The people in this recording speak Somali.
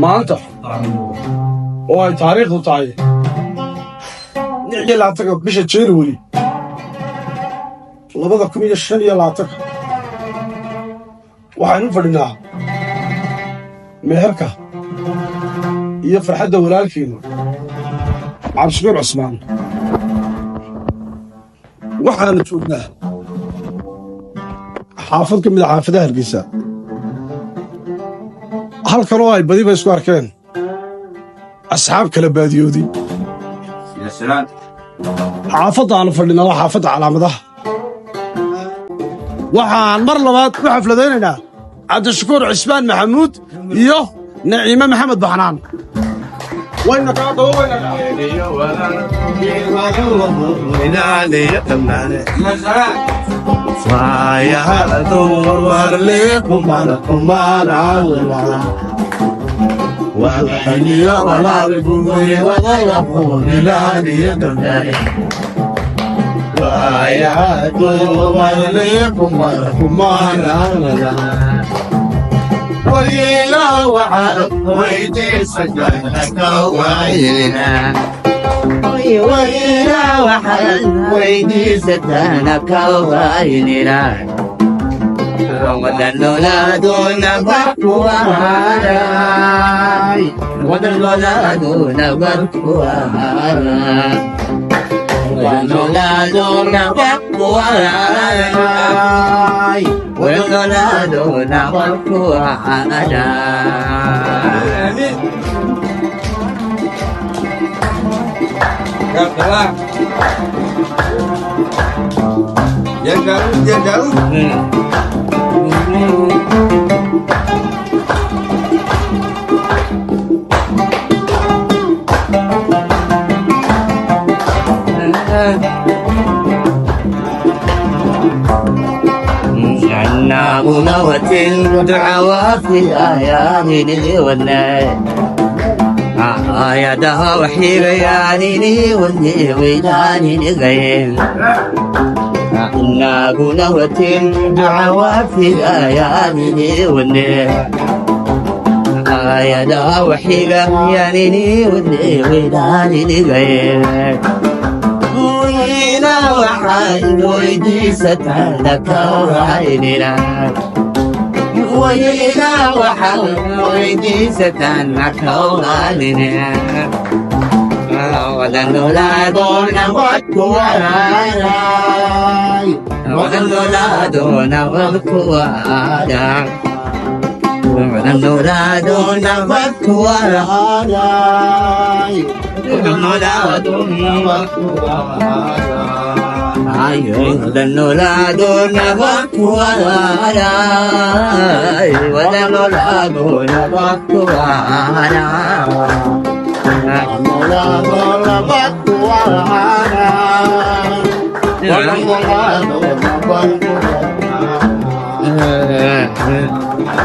Maanta oo ay taariikhdu tahay 26-ka bisha January 2025-ka, waxaynu fadhinaa meherka iyo farxadda walaalkiinu Cabdishakuur Cusmaan. Waxaanu joognaa xaafad ka mid a xaafadaha Hargeysa, halkan oo ay badiba isku arkeen asxaab kala baadiyoodii. Xaafadda aanu fadhinaa waa xaafadda Calaamadaha. Waxaan mar labaad ku xafladaynaynaa Cabdishakuur Cismaan Maxamuud iyo Naciime Maxamed Baxnaan. Wayna kaa daba wayna kaa.